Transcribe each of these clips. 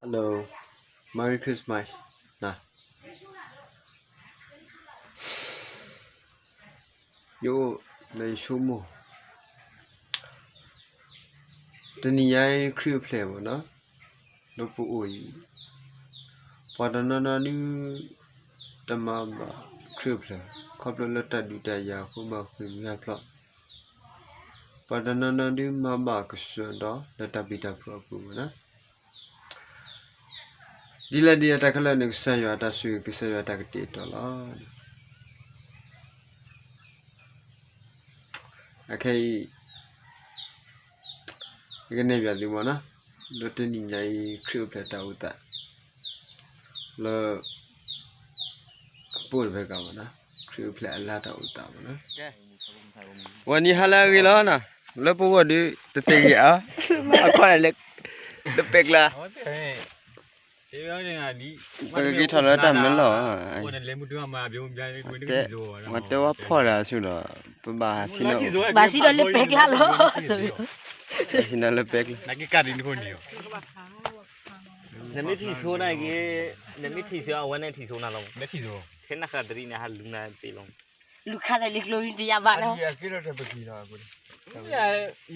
Hello, Merry Christmas နၤ, ယအိၣ်လၢယဆိကမိၣ် တနံၤညါအံၤခရံာ်အိၣ်ဖျဲၣ်မ့ၢ်နီၤ, လၢပအိၣ်အံၤ ပှၤတနီၤနီၤဒုး တမၤဘၣ်ခရံာ်အိၣ်ဖျဲၣ် ခီဖျိလၢတၢ်ဒုးတၢ်ယၤအဃိ ဘၣ်ဃ့ၢ်မှံဟးဖျိး, ပှၤတနီၤနီၤဒုးမၤဘၣ်ကစၢၢ်ဒီး လၢတၢ်ပျံၤတၢ်ဖုးအပူၤမ့ၢ်နီၤ. ဒ်လဲၣ်ဒ်လဲၣ် တၢ်ခဲလၢာ်န့ၣ် ကစၢ်ယွၤအတၢ်ဆိၣ်ဂ့ၤ ကစၢ်ယွၤအတၢ်ကတဲာ်ကတီၤလီၤ. အခဲအံၤ ယကနဲၣ်ပၠးသုမ့ၢ်နီၤ, လၢတနံၤညါအံၤ ခရံာ်အိၣ်ဖျဲၣ်တၢ်အိၣ်သး လၢ ပအိၣ်တဖဲကမ့ၢ်နီၤ, ခရံာ်အိၣ်ဖျဲၣ်အလါတၢ်အိၣ်သးမ့ၢ်နီၤ. ဝဲနံၤဟါလၢအဂ့ၤလီၤနီၤ, လၢပဂီၢ်ဒုးတသ့ဂ့ၤအါ, အခီၣ်လၢ လၢပဲကျါ ပကက့ၤထီၣ်လၢတၢ်မၢလီၢ်, တဲ ဝဲတဲဝဲဖီၣ်တၢ်ဆူဒီး ပဘၣ်ဟးဆံးနီၤ ဘၣ်စံးဒီးလၢပဲကျါလီၤ, ဘၣ်စံးဒီးလၢပဲကျါ, နမ့ၢ်ထံၣ်ဆိနၤက့ၤ, နမ့ၢ်ထံၣ်ဆိအဝဲန့ၣ်ထံၣ်ဆိနၤလီၤ, ထဲနဃာ်တရံးန့ၣ် ဟးလူၤနၤသ့လီၤ, လူၤခါလၢလံၤကျိၤတယၤဘၣ်နီၤ,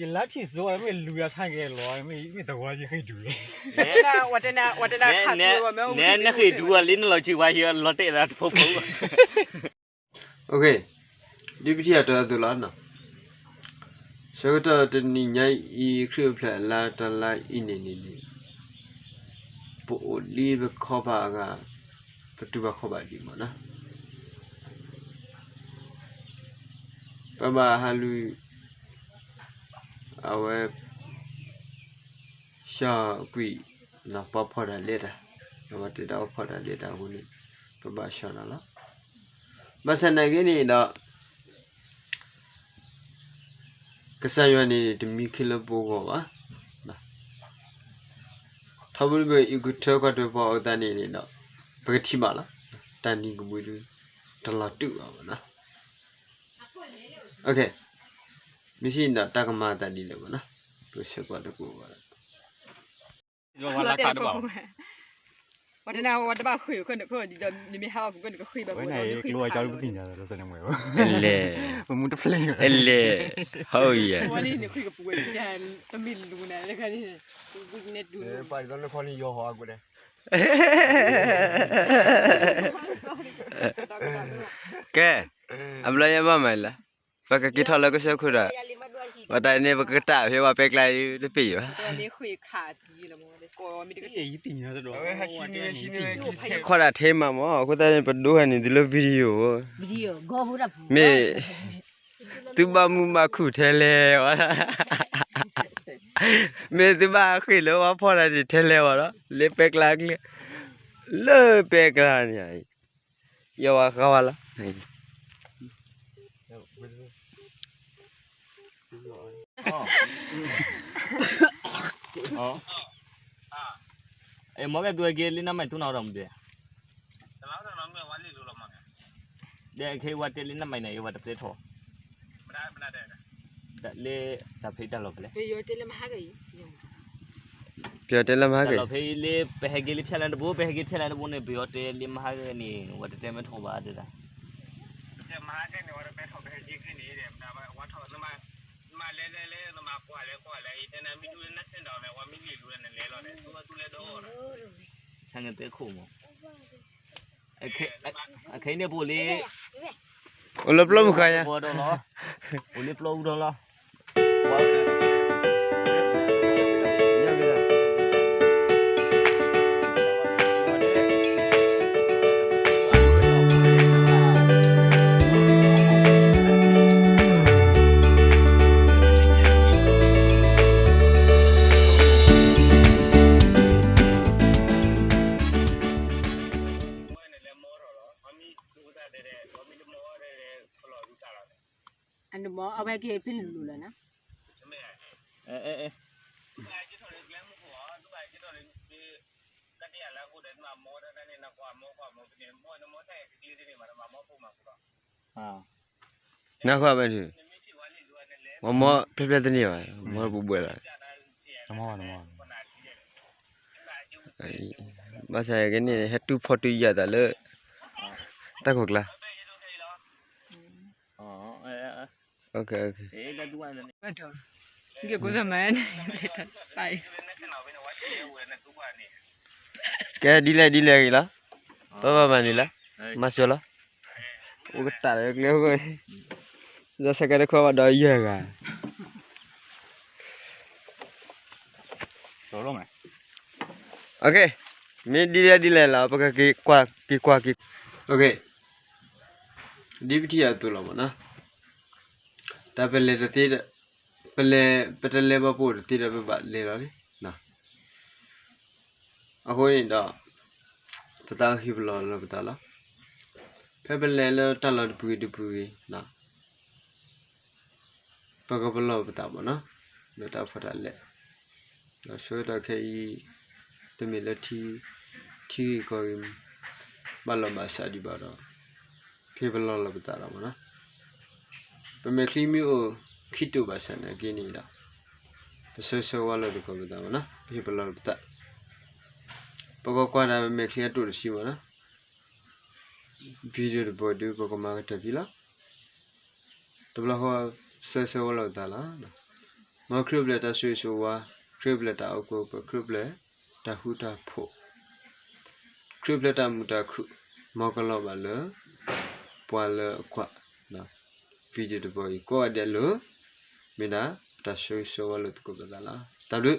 ယလါထံၣ်ဆိမ့ၢ်လူၤယၤဆါက့ၤလီၤ, မ့ၢ်တဝီယဃ့ၢ်ဒူးလီၤ, နဲနဃ့ၢ်ဒူးအီၤလံ နလီၤဆံးဝါယလီၤတဲာ်သးတဖိဖိလီၤ. ဒ်ပထံၣ်အတၢ်အသိးလီၤနီၤ, ဆၢကတီၢ်တနံၤညါအံၤ ခရံာ်အိၣ်ဖျဲၣ်အလါတလါအံၤန့ၣ်န့ၣ်န့ၣ်, ပအိၣ်လံပခီပၤအဂၤ, ပတူၢ်ဘၣ်ခီၣ်ဘၣ်ဒံးမ့ၢ်နီၤ, ပဘၣ်ဟးလူၤ အဝဲ ဆှီကွံာ် ပှၤဖီၣ်တၢ်လဲၤတၢ်, ပှၤတဲဒၣ်ပှၤဖီၣ်တၢ်လဲၤတၢ်အဃိန့ၣ် ပဘၣ်ဆှီနၤလီၤ. ဘၣ်ဆၣ်နာ်က့န့ၣ်ဒီး ကစၢ်ယွၤန့ၣ် တမံခ့လၢပဂီၢ်ဘၣ်. ထီဘိလၢပအံၤကထၢခီၣ်ထၢပှၤအသးန့ၣ်န့ၣ်ဒီး ပကထံၣ်ဘၣ်လီၤ. တၢ်နံၤကဘှံးဒုး တလီၤတူာ်ဘၣ်မ့ၢ်နီၤ. မ့ၢ်ဆံးဒီးတၢ်ကမၤအသးဒ်လဲၣ်မ့ၢ်နီၤ, ပကဆဲးကွၢ်သကိးဘၣ်. ဝဲတဘၣ်ဃ့ၢ် နမ့ၢ်ဟးအီၣ်ဖုၣ်ကၢၢ်န့ၣ် ကဃ့ၢ်ဘၣ် ကျိဝဲကၠီပသ့ၣ်ညါလီၤ လဲၣ်, ပမူတဖျဲၣ် လဲၣ်, ဟီယဲ, တမ့ၢ်လူၤနၤလၢခါန့ၣ်, ပှၤလၢခီန့ၣ်ယီၤဟီအကွဲၢ်ဒဲး, ကဲ, အဘျီယဘၣ်မၤလၢ ပကက့ၤထီၣ်လၢကစၢၢ်ခိၣ်ဒီး, ပတၢ်န့ၣ် ပကတၢ်ဖဲပှၤပဲကျါတပ့ၢ်ဘၣ်. ခီၣ်ဒၣ်ထဲမးမ့ၢ် အဃိသတးန့ၣ် ပဒိဟဲန့ၣ် တုၤလၢ video, မ့ၢ် သုဘၣ်မူဘၣ်ခုၣ်ထဲလဲၣ်ဝဲ, မ့ၢ်သုဘၣ်ဃ့ၢ်လၢပှၤဖီၣ်တၢ်န့ၣ်ထဲလဲၣ်ဝဲဒီး လၢပဲကျါကျဲ, လၢပဲကျါန့ၣ် ယဝဲဃါဝဲလီၤ. မ့ၢ်ကဲ သုဝဲက့ၤလၢနမၤတူၢ်နီၣ်ဒီးမ့ၢ်, ဒီးခဲအံၤဝဲတဲလၢနမၤန့ၣ် ယဝဲတပျဲထီၣ်, လၢတၢ်ဖံးတၢ်လီၢ်ဖဲလဲၣ်, ပယီၤတဲလၢမဟါက့ၤ, တၢ်လီၢ်ဖဲအံၤလၢ ပဟဲက့ၤလၢဖ�ျဲၣ်လၢတဘိ ပဟဲက့ၤဖျဲၣ်လၢတဘိန့ၣ် ပယီၤတဲလၢမဟါက့ၤန့ၣ် ဝဲတတဲမ့ၢ်ထီၣ်ဘၣ်တဲဒၣ်, ဆၣ်န့ၣ်တဲခိၣ်မး အခဲအံၤန့ၣ် ပအိၣ်လၢ အိၣ်လၢပျီပူၤဃါယါ, အိၣ်လၢပျီပူၤဒီးလီၤ. အဝဲက့ၤဖဲန့ၣ်လူၤလီၤနီၤ, နၢ်ဃိဘၣ်န့ၣ်, မ့ၢ်မ့ၢ်ဖျဲၣ်ဖျဲၣ်တန့ၢ်ဘၣ်, မ့ၢ်ပူၤဘှဲးလီၤ. ဘၣ်ဆၣ်ကဲန့ၣ် ဟဲတူၢ်ဖီတူၢ်ယာ်သးလၢ တၢ်ခိၣ်ကျါ ကဲဒ်လဲၣ်ဒ်လဲၣ်ဂ့ၤလီၤ, ပဘၣ်မၤန့ၣ်လီၤ, မၤစၢၤလီၤ, အိၣ်ကတၢၢ်လၢကျဲ, ဒီးဆၢကဲတခီဘၣ်ဒီးယဲၢ်ဂၤ မ့ၢ်ဒ်လဲၣ်ဒ်လဲၣ်လီၤ ပကက့ၤကွၢ်က့ၤကွၢ်က့ၤ, ဒ်ပထံၣ်အသိးလီၤမ့ၢ်နီၤ, တၢ်ပလဲၤတသ့, ပလဲၤ ပတလဲၤဘၣ်ပအိၣ်တသ့ဒီးပဘၣ်လဲၤလီၤလံ, အဃိန့ၣ်ဒီး ပသးဟ့ၣ်ပလီၢ်လီၤပသးလီၤ, ဖဲပလဲၤလၢတၢ်လီၢ်တပူၤဂ့ၤတပူၤဂ့ၤ ပကပလီၢ်ပသးမ့ၢ်နီၤ, လၢတၢ်ဖီတၢ်လဲၤ, ဒီးဆၢကတီၢ်ခဲအံၤ တမ့ၢ်လၢထံ, ထံဂ့ၢ်ကီၢ်ဂ့ၢ် ဘၣ်လီၤဘၣ်စးဒံးဘၣ်ဒီး ပဟ့ၣ်ပလီၢ်လီၤပသးလီၤမ့ၢ်နီၤ, ပမဲာ်ချံမ့ၢ်အိၣ်ခံတိာ်ဘၣ်ဆၣ်နာ်က့န့ၣ်ဒီး ပဆၢဂ့ၤဆၢဝါလိာ်သကိးပသးမ့ၢ်နီၤ, ပဟ့ၣ်ပလီၢ်လီၤပသး, ပကကွၢ်ဒၣ်ပမဲာ်ချံအတိာ်တဆံမ့ၢ်နီၤ video တဘီဒုး ပကမၤကတၢၢ်ဖဲလီၤ. တဘျီဃီ ဆၢဂ့ၤဆၢဝါလိာ်ပသးလီၤ. မ်ခရံာ်အိၣ်ဖျဲၣ်တၢ်ဆိၣ်ဂ့ၤဆိၣ်ဝါ, ခရံာ်အိၣ်ဖျဲၣ်တၢ်အိၣ်ဖှိၣ်, ခရံာ်အိၣ်ဖျဲၣ်တၢ်ဃူတၢ်ဖိး, ခရံာ်အိၣ်ဖျဲၣ်တၢ်မုာ်တၢ်ခုၣ်, မ်ကလီၤဘၣ်လၢ ပှၤလၢအကွၢ် video တဘီအံၤ ကိးဂၤဒဲးလၢ မ့ၢ်ဒၣ်တၢ်ဆၢဂ့ၤဆၢဝါလိာ်သကိးပသးလီၤ. တၢ်ဘျုး